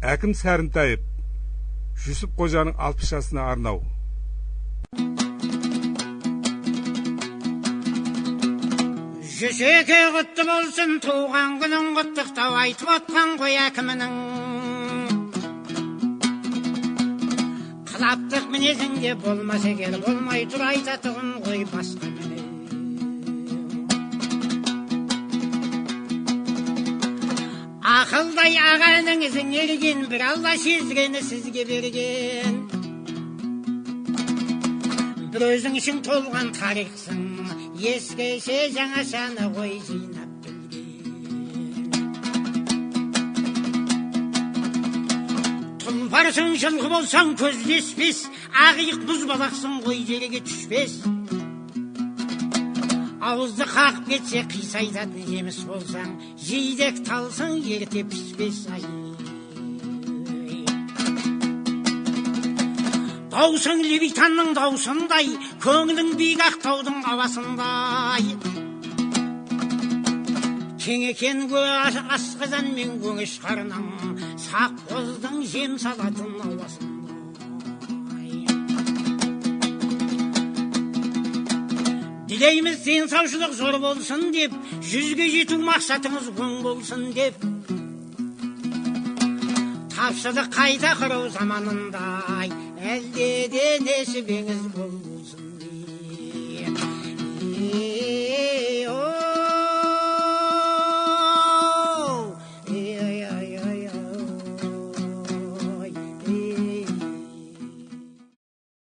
Әкім Сәрінтаев, Жүсіп Қожаның 60 жасына арнау. Жүсеке құтты болсын, туған күнің құттықтау айтып отқан ғой әкімінің. Қылаптық мінезіңде болмас егер, болмай тұр айтатұғын ғой басқа міне. Ақылдай ағаныңызың ерген, бір Алла сезгені сізге берген. Бір өзің үшін толған тарихсың, ескеше жаңашаны ғой жинап білген. Тұлпарсың жылқы болсаң көздеспес, ақиық мұзбалақсың ғой жерге түспес. Ауызды қағып кетсе қисайтатын жеміс болсаң, жидек талсың ерте піспес ай. Даусың левитанның даусындай, көңілің биік ақтаудың ауасындай. Кең екен асқазан мен көңіш қарның, саққоздың жем салатын ауасындай. Тілейміз денсаушылық зор болсын деп, жүзге жету мақсатыңыз оң болсын деп. Тапшылық қайта құру заманындай, әлде де несібеңіз болсын.